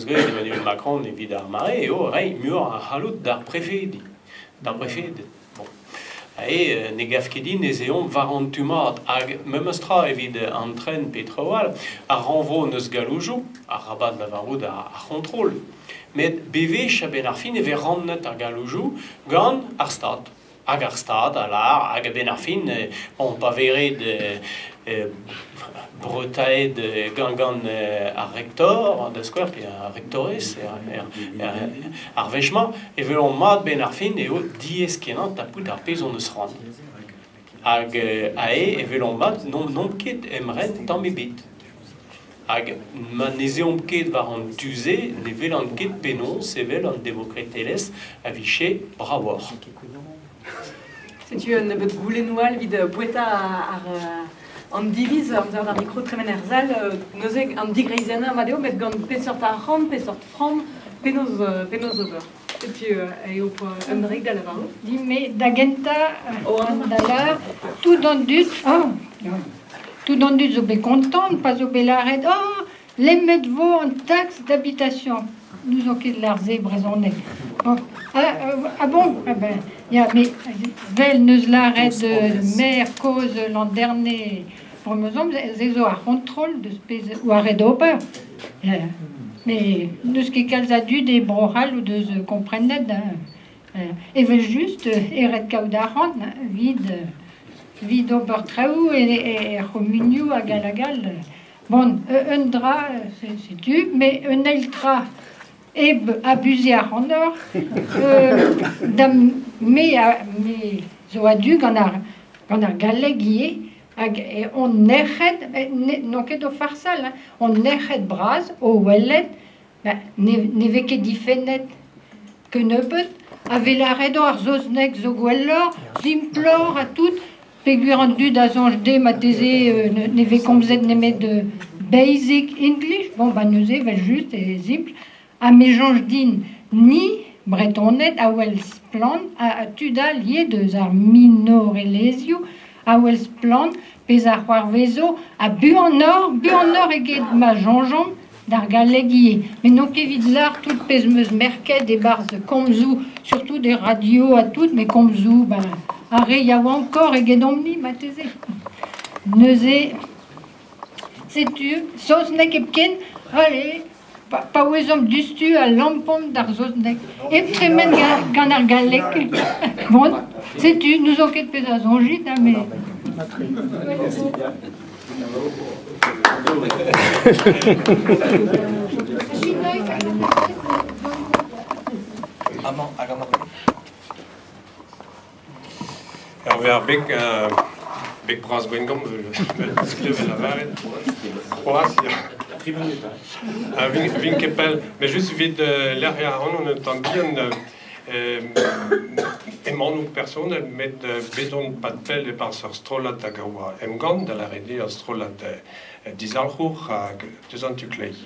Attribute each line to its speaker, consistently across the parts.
Speaker 1: Graet Emmanuel Macron evit ar mare eo reiñ muioc'h a c'halloud d'ar prefedi, d'ar brefeded. Bon. Ae ne gav ket din ez eomp war an tu mat hag memes tra evit an tren pe traoù all. Ar rannvro n'eus galloujoù, arabat lavarout ar c'hontrol. Met bewech a-benn ar fin e vez rannet ar galloujoù gant ar Stad. Hag ar Stad a lâr, hag a-benn ar fin, bon, pa vez ret breutaet gant ar rektor, da skouer, pe ar rektorez, ar wech-mañ, e welomp mat 'benn ar fin eo diaes-kenañ tapout ar pezh hon eus c'hoant. Hag aze e welomp mat n'omp ket emren tamm ebet. Hag ma n'ez eomp ket war an tu-se ne welan ket penaos sevel an demokratelezh a vije bravoc'h.
Speaker 2: Setu un nebeud goulennoù all evit boueta ar, an diviz amzer d'ar mikro tremen er sal. Neuze an digreizennañ mat eo, met gant peseurt arc'hant, peseurt framm, penaos, penaos ober? Setu eo un dra da lavarout.
Speaker 3: Din-me, da gentañ, da lâr, tout an dud, oh, tout an dud zo bet kontant pa zo bet lâret oh, lemmet vo an taxe d'habitation. N'ouzon ket lâr se brezhoneg. Bon. Ah, ah bon? Ah ben, ya, mais 'vel 'neus lâret maer kozh Landerne, bremañ se zo ar c'hontrol deus pezh oa ret ober. Mais n'eus ket kalz a dud e Bro-C'hall o deus komprenet hein. Evel-just eo ret kaout arc'hant evit evit ober traoù er c'homunioù hag all hag all. Bon, un dra, setu, mais un eil tra hep abuziñ ac'hanoc'h, da'm me me zo a-du gant ar gant ar galleg ivez Hag on nec'het, n'on ket o farsal, hein, on nec'het bras o welet ne, ne vez ket difennet kennebeut, a vez lâret eo ar saozneg zo gwelloc'h, simploc'h ha tout, peogwir an dud a soñj dezhe marteze ne vez komzet nemet basic English, bon bah neuze evel-just eo simpl. Ha me soñj din, ni, Bretoned, a wel splann, ha tud all ivez deus ar minorelezhioù, a wel splann pezh a c'hoarvezo, ha buanoc'h, buanoc'h eget ma soñjomp d'ar galleg ivez. Met n'on ket evit lâr tout pezh 'm eus merket e-barzh komzoù, surtout er radio ha tout, met komzoù, ben, ar re yaouankoc'h egedomp-ni marteze. Neuze, setu, saozneg hepken, allez, Pa ouezomp diouzhtu al lampon d'ar saozneg hep tremen gant ar galleg. Bon, setu, n'ouzon ket pezh a soñjit, hein, mais...
Speaker 4: Amañ hag amañ.
Speaker 5: Herve ar Beg, beg bras Gwengamp, klevet lavaret. C'hoazh, ya. Vin ket pell. Mais just evit lec'hiañ ac'hanon un tamm bihan, emaon personel, met bet on pad pell e-barzh ur strollad hag a oa emgann, da lâret eo ur strollad dizalc'hour hag deus an tu kleiz.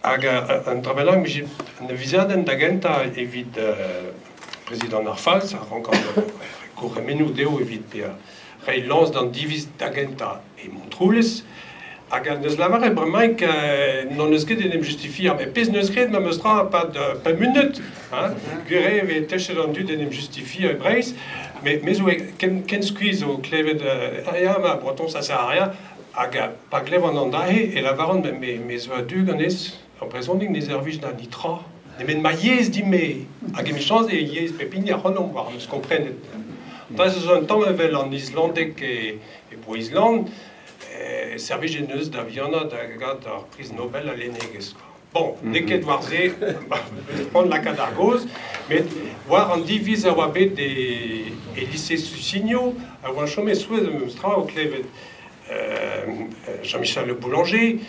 Speaker 5: Hag un dra bennak, un avizadenn da gentañ evit Prezidant ar Falz a rank an gourc'hemennoù dezho evit bezañ reiñ lañs d'an diviz da gentañ e Montroulez. Hag en deus lavaret bremaik n'hon eus ket en em justifiañ. Met pezh n'eus graet memes tra pad pemp munut. Hein? Gwir eo e vez techet an dud en em justifiañ e Breizh. Mais me zo ken, ken skuizh o klevet ah ya, ma breton ça sert à rien. Hag pa glevan an dra-se e lavaran me, me zo a-du ganez. Ar brezhoneg ne servij da netra nemet ma yezh din-me. Hag emichañs eo yezh pep hini ac'hanomp war am eus komprenet. Da ez eus un tamm evel an islandeg e, e Bro-Island, e servij en deus da vihanañ da gad ar priz Nobel a lennegezh. Bon, n'eo ket war se c'hoant lakaat ar gaoz, met war an diviz a oa bet e, e lise Sussigno, a oa chomet souezh memes tra o klevet Jean-Michel Le Boulanger,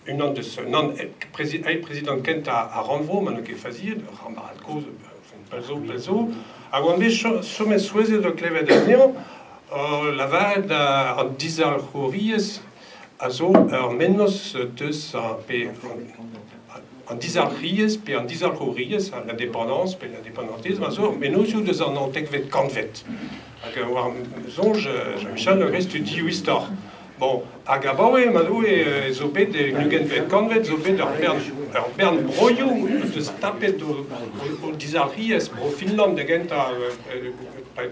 Speaker 5: unan deus nann eil-prezidant kentañ ar rannvro, ma n'eo ket faziet, ur c'hamarad kozh, pell zo, pell zo, hag oan bet chomet souezhet o klevet anezhañ o lavaret an dizalc'houriezh a zo ur mennozh deus pe an dizalc'hiezh pe an dizalc'houriezh, l'indépendance pe l'indépendantisme a zo ur mennozhioù deus an naontekvet kantved. Hag war soñj Jean-Michel neuze studioù istor. Bon, hag abaoe, ma doue, zo bet en ugentvet kantved, zo bet ur bern broioù deus tapet o dizalc'hiezh, bro Finland da gentañ,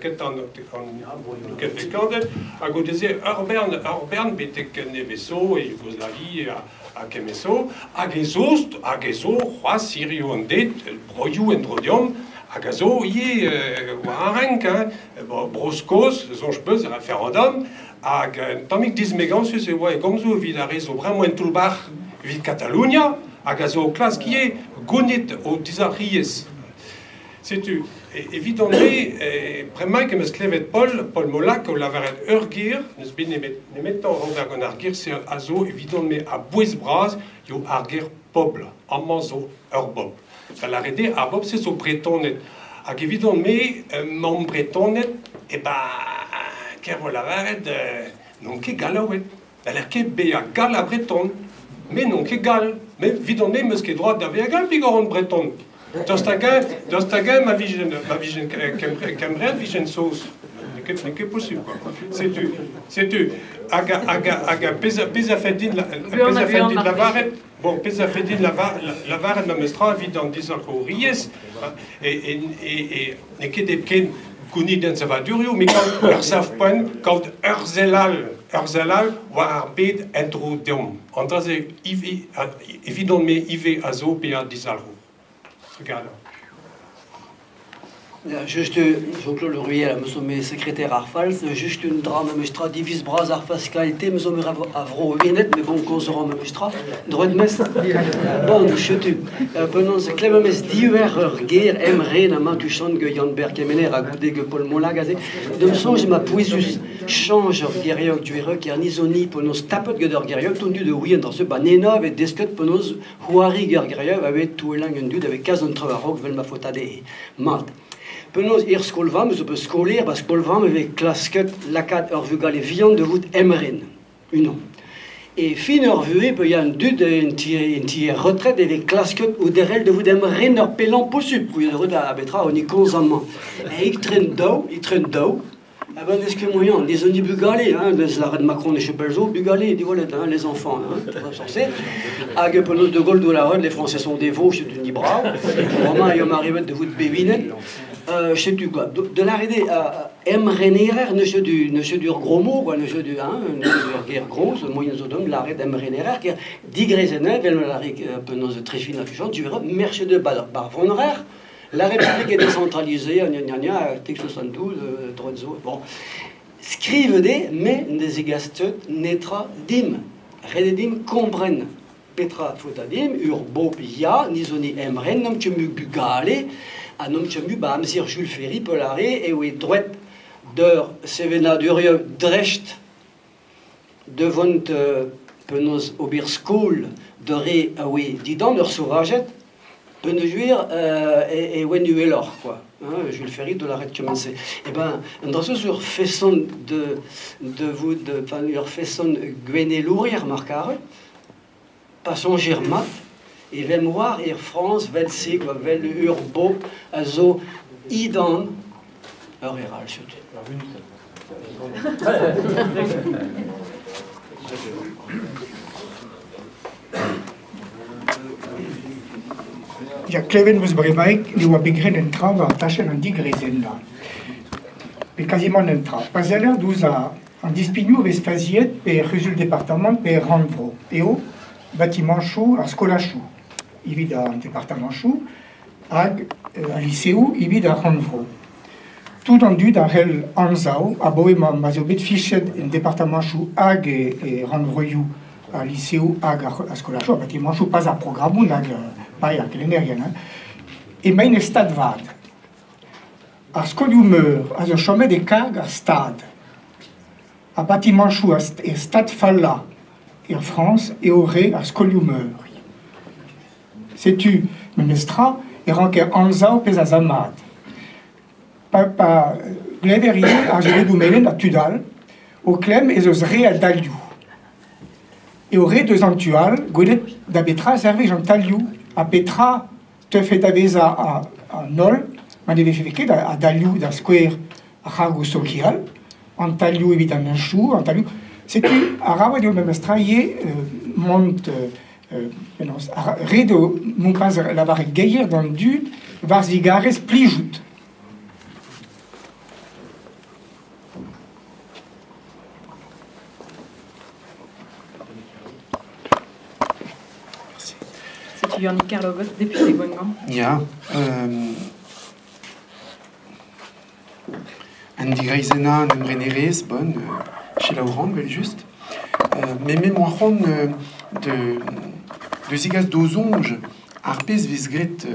Speaker 5: kentañ an ugentvet kantved, hag o deze ur bern betek nevez zo, e Yougoslavi ha kement zo, hag ez zo, hag ez zo c'hoazh hiziv an deiz broioù en-dro deomp, hag a zo ivez war ar renk, hein, Bro-Skos, soñj 'peus, referendum, hag un tammig dismegañsus e oa e gomzoù evit ar re zo bremañ en toull-bac'h evit Katalonia, hag a zo o klask ivez gounit o dizalc'hiezh. Setu, evidon-me, bremaik em eus klevet Paul, Paul Molac, o lavaret ur ger, n'eus bet nemetañ ober gant ar ger-se a zo evidon-me a-bouez-bras, eo ar ger pobl. Amañ zo ur bobl. Da lâret eo, ar bobl-se zo Bretoned. Hag evidon-me, mamm Bretoned, e ba ker vo lavaret, n'on ket Gallaoued. N'haller ket bezañ Gall ha Breton. Me n'on ket Gall. Me, evidon-me, 'm eus ket droad da vezañ Gall peogwir on Breton. Daoust hag-eñ ma vijen Kembread, vijen Saoz. N'eo ket posubl, quoi. Setu, hag pezh a fell din lavaret, Bon, pezh a fell din lavaret memes tra evit an dizalc'houriezh, n'eo ket hepken gounit ensavadurioù, met kaout ur sav-poent, kaout ur sell all, ur sell all war ar bed en-dro deomp. An dra-se evidon-me ivez a zo bezañ dizalc'hour. Trugarez.
Speaker 4: Just Jean-Claude Le Ruyel, me zo me sekreter ar Falz, just un dra memes tra diviz bras ar faskalte, me zo me a vro Wened, mais bon komz a ran memes tra, droet mes. Bon, setu, penaos klev memes diver ur ger emren amañ tuchant ge Yann-Ber Kemener ha goude ge Paul Molag aze. D'am soñj ema pouezus chañj ur geriog duerek er nizoni penaos tapet get ur geriog ton dud a ouient dañse ba nena vez desket penaos c'hoari ur geriog a vez touellañ an dud a vez kas an traoù a-raok 'vel ma faota dezhe. Mat. Penaos er skol-vamm zo bet skolaer, ba skol-vamm e vez klasket lakaat ur vugale vihan da vout emren, unan. E fin ur vuhez, pa ya an dud en ti retret e vez klasket o derc'hel da vout emren ur pellañ posupl. Gouiet a betra on e komz amañ. E itren daou, Ah ben n'eus ket moyen, les oni bugale, hein, deus lâret Macron e chapel zo, bugale, diwallet, hein, les enfants, hein, sorcier. Hag penaos de Gaulle do lâret, les Français sont des veaux, setu ni brav. Bremañ eo arrivet de vout bevinet. Setu quoi, de lâret eo, emrenerer neus ket ur gros mot, quoi, neus ket hein, neus ket ur ger gros, moyen zo deomp lâret emrenerer, ker digrezennet, vel ma lâre penaos Trefin ha tuchant, tu verras, merch de bar vonrer, La République est décentralisée, gna gna gna, article 72, droit zo. Bon. Skrivet eo, met ne zegas netra dimp. Ret eo dimp kompren petra faota dimp, ur bobl ya, ni zo ni emren, n'omp ket mui bugale, ha n'omp ket mui ba amzer Jules Ferry peulare eo e droed d'ur sevenadurioù dreist da vont penaos ober skol d'ur re a oe dindan ur sauvajed, peogwir e oent uheloc'h quoi. Hein, Jules Ferry de lâret kement-se. Eh ben, an dra-se zo ur feson de vout, enfin, ur feson gwenelourier mar karet, pa soñjer mat, e vemp war er Frañs 'vel-se quoi, 'vel ur bobl a zo idan ur re all surtout.
Speaker 6: Ya, klevet 'm eus bremaik ne oa bet graet un tra war tachenn an digreizennañ. Pe kazimant un tra. Pa seller diouzh an dispignoù e vez faziet pe er c'huzul-departamant pe er rannvro eo batimañchoù ar skolajoù evit an departamañchoù hag al liseoù evit ar rannvro. Tout an dud a c'hell anzav abaoe ma'z eo bet fichet en departamañchoù hag e rannvroioù al liseoù hag ar skolajoù, ar batimañchoù, pas ar programmoù nag paeañ ar gelennerien, hein, emaint e stad vat. Ar skolioù-meur a zo chomet e karg ar Stad. Ar batimañchoù er stad fallañ er Frañs eo re ar skolioù-meur. Setu memes tra e ranker anzav pezh a za mat. Pa glever ivez ar jiledoù melen ha tud all o klemm ez eus re a dalioù. Eo ret eus an tu all gwelet da betra servij an talioù ha petra teufe da vezañ an holl ma ne vefe ket a dalioù da skouer ar c'hargoù sokial, an talioù evit an henchoù, an talioù. Setu arabat eo memes tra ivez mont penaos ret eo nompas lavaret geier d'an dud war zigarez plijout.
Speaker 2: Setu Yannick Kerlogot, député Gwengamp.
Speaker 7: Ya. An digreizennañ an emrenerezh, bon, selaou 'ran evel-just. Met me 'moa c'hoant de, de zegas d'o soñj ar pezh 'vez graet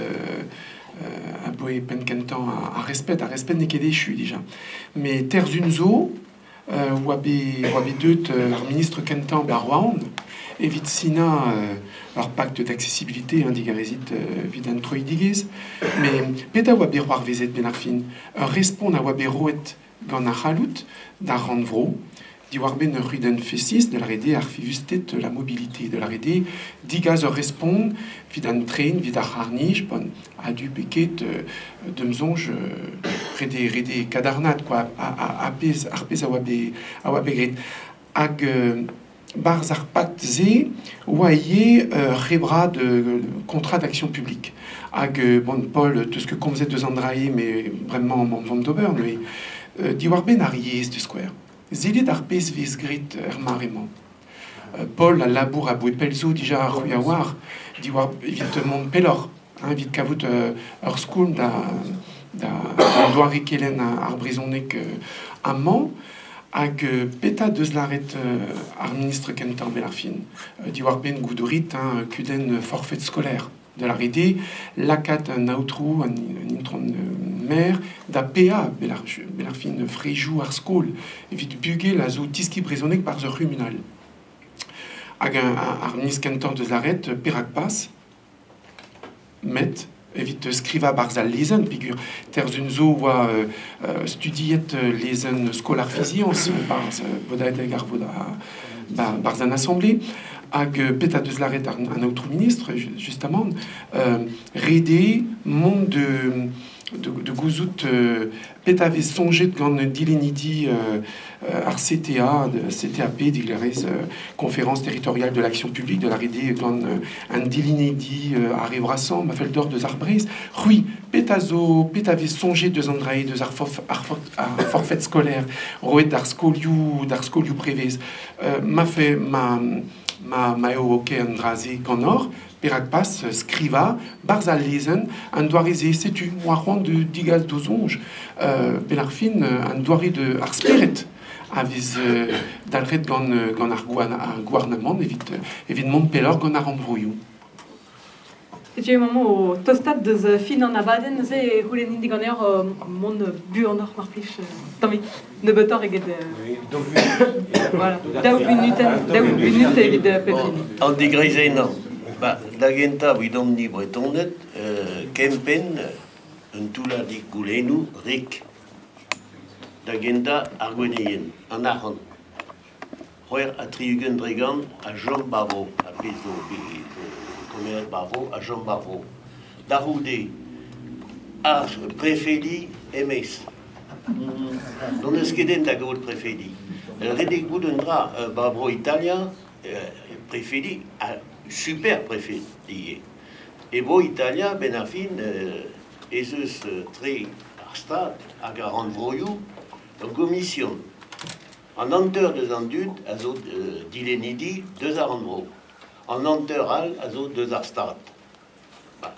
Speaker 7: aboe penn-kentañ ar respet. Ar respet n'eo ket echu dija. Met Terzun zo oa bet, oa bet deuet ar ministr kentañ ba Roazhon evit sinañ ur pakt d'accessibilité, hein, digarezit evit an troidigezh. Met petra oa bet c'hoarvezet benn ar fin? Ur respont a oa bet roet gant ar c'halloud d'ar rannvro diwar-benn ur c'hudenn fesis da lâret eo ar fiñvusted la mobilité, da lâret eo degas ur respont evit an tren, evit ar c'harr-nij, bon, a-du pe ket, d'am soñj, ret eo ret eo kadarnaat quoi, ar pezh ar pezh a oa bet a oa bet graet. Hag 'barzh ar pakt-se oa ivez ur c'hebrad contrat d'action publique. Hag bon, Paul, 'teus ket komzet deus an dra-se, met bremañ emaomp vont d'ober neuze. Diwar-benn ar yezh, da skouer. Sellit ar pezh 'vez graet er mare-mañ. Paul a labour aboe pell zo dija, c'hwi a oar, diwar evit mont pelloc'h, hein, evit kavout ur skoulm da da doare kelenn ar brezhoneg amañ. Hag petra deus lâret ar ministr kentañ 'benn ar fin? Diwar-benn goudorit hein, kudenn forfait scolaire. Da lâret eo lakaat an aotrou, an intron maer da paeañ 'benn ar fin frejoù ar skol evit bugel a zo deskiñ brezhoneg 'barzh ur c'humun all. Hag ar ministr kentañ deus lâret perak pas? Met evit skrivañ 'barzh al lezenn peogwir Terzun zo oa studiet lezenn skol ar fiziañs 'barzh bodadeg ar 'barzh an asamble. Hag petra deus lâret an aotrou ministr justamant ret eo mont de de gouzout petra vez soñjet gant dilennidi ar CTA, CTAP, diglerez Conférence territoriale de l'action publique de la RD gant an dilennidi ar re vrasañ ma fell deoc'h deus ar Breizh. C'hwi, petra zo, petra vez soñjet deus an dra-se, deus ar, ar, ar forfait scolaire roet d'ar skolioù, d'ar skolioù prevez. Ma fe, ma, ma, ma eo ok an dra-se ganeoc'h, perak pas skrivañ 'barzh al lezenn an doare-se setu moa c'hoant de degas d'o soñj benn ar fin an doare de ar spered a vez dalc'het gant gant ar gouarnamant evit evit mont pelloc'h gant ar rannvroioù.
Speaker 2: Setu emaomp o tostaat deus fin an abadenn, neuze e c'houlennin diganeoc'h mont buanoc'h mar plij, tammig nebeutoc'h eget voilà, daou vunutenn, daou vunut evit pep hini.
Speaker 8: An digreizennañ, ba, da gentañ evidomp-ni Bretoned, kempenn un toulladig goulennoù rik. Da gentañ ar gwenneien, an arc'hant. 66% a chom 'ba vro, ar pezh zo bet komeret 'ba vro a chom 'ba vro. Da c'houde, ar prefedi e-maez. N'hon eus ket den da gaout prefedi. Ret eo goût un dra, 'ba bro Italia, prefedi, super prefed ivez. E bro Italia, 'benn ar fin, ez eus tre ar Stad hag ar rannvroioù ur gomision. An hanter deus an dud a zo dilennidi deus ar rannvro. An hanter all a zo deus ar Stad. Ba,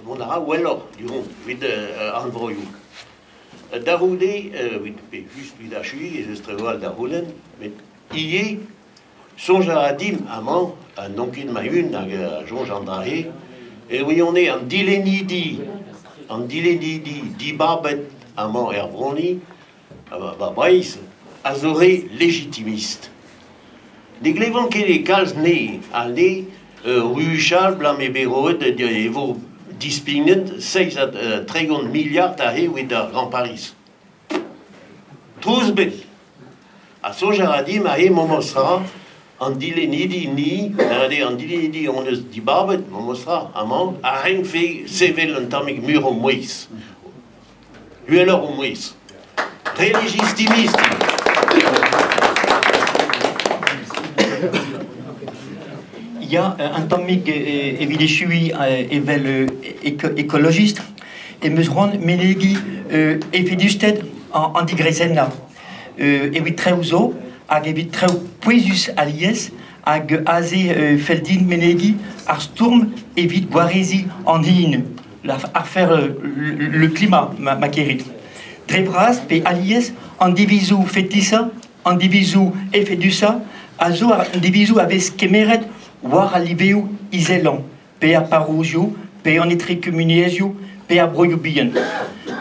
Speaker 8: mont a ra welloc'h du-hont evit ar rannvroioù. Da c'houde, evit pe just evit achuiñ, ez eus traoù all da c'houlenn, met ivez, soñj a ra dimp amañ, ha n'on ket ma-un hag a soñj an dra-se, e wionez an dilennidi, an dilennidi dibabet amañ er vro-ni, Ba Breizh a zo re lejitimist. Ne glevan ket e kalz ne ha ne ruchal 'blam eo bet roet e vo dispignet 37 miliard aze evit ar Grand Paris. Trouz bet. Ha soñj a ra dimp aze memes tra an dilennidi ni, an dilennidi hon eus dibabet memes tra amañ a renkfe sevel un tammig mur o mouezh. Uheloc'h o mouezh. Re lejitimist.
Speaker 9: Ya, un tammig evit echuiñ evel ekologist em eus c'hoant menegiñ efedusted an digreizennañ. Evit traoù zo hag evit traoù pouezus alies hag aze fell din menegiñ ar stourm evit gwareziñ an hin, afer le climat ma kerit. Dre vras pe alies an divizoù fetisañ, an divizoù efedusañ a zo an divizoù a vez kemeret war al liveoù izelañ, pe ar parrouzioù, pe an etrekumuniezhioù, pe ar broioù bihan.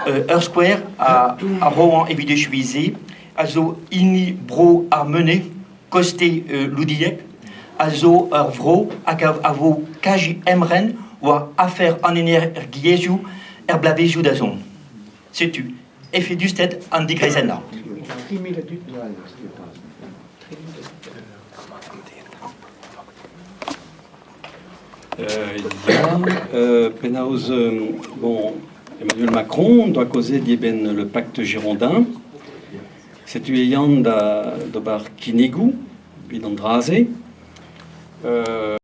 Speaker 9: Ur skouer a roan evit echuiñ se a zo hini bro ar Menez, koste Loudieg, a zo ur vro hag a vo kazi emren war afer an energiezhioù er bloavezhioù da zont. Setu efedusted an digreizennañ.
Speaker 10: Ya, penaos, bon, Emmanuel Macron doa kaozeet dibenn le pacte girondin. Setu e yan da d'ober kinnigoù evit an dra-se.